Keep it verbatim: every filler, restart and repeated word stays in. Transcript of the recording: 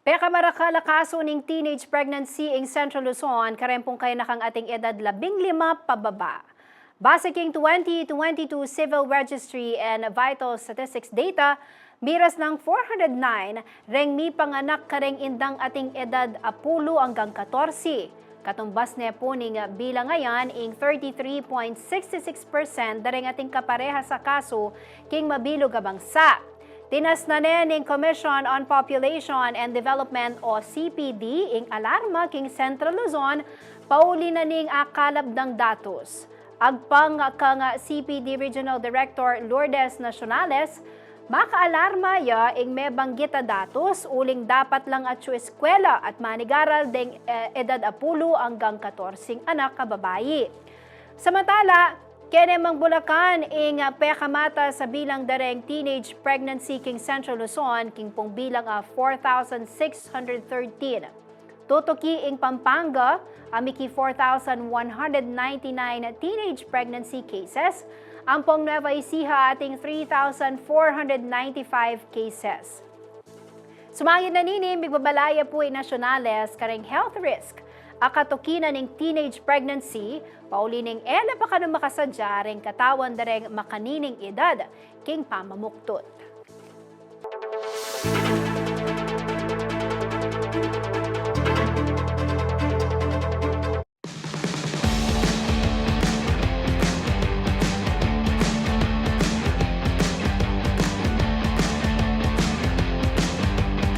Pekamarakal a kasu ning teenage pregnancy ing Central Luzon kareng pung kayanakang ating edad labing lima pababa. Base king twenty twenty-two Civil Registry and Vital Statistics data, miras nang four hundred nine reng mipanganak kareng indang ating edad apulu anggang katorse. Katumbas ne pu ning bilang a yan ing thirty-three point six six percent dareng ating kaparehas a kasu king mabilug a bangsa. Tinasnan ne ning Commission on Population and Development o C P D ing alarma king Central Luzon pauli na ning akalap dang datus. Agpang kang C P D Regional Director Lourdes Nacionales, makaalarma ya ing mebanggit a datus uling dapat lang atyu eskwela at manigaral deng, eh, edad apulu anggang katorseng anak a babai. Samantala, kene mang Bulacan ing, ah, pekamatas a bilang dareng teenage pregnancy king Central Luzon king pung bilang a four thousand six hundred thirteen. Tutuki ing Pampanga a miki four thousand one hundred ninety-nine teenage pregnancy cases, ampong Nueva Ecija ating three thousand four hundred ninety-five cases. Sumangid na nini, migbabalaya pu i Nacionales kareng health risk a katuki na ning teenage pregnancy, pauli ning e na pa kanu makasadya reng katawan dareng makanining edad king pamamuktud.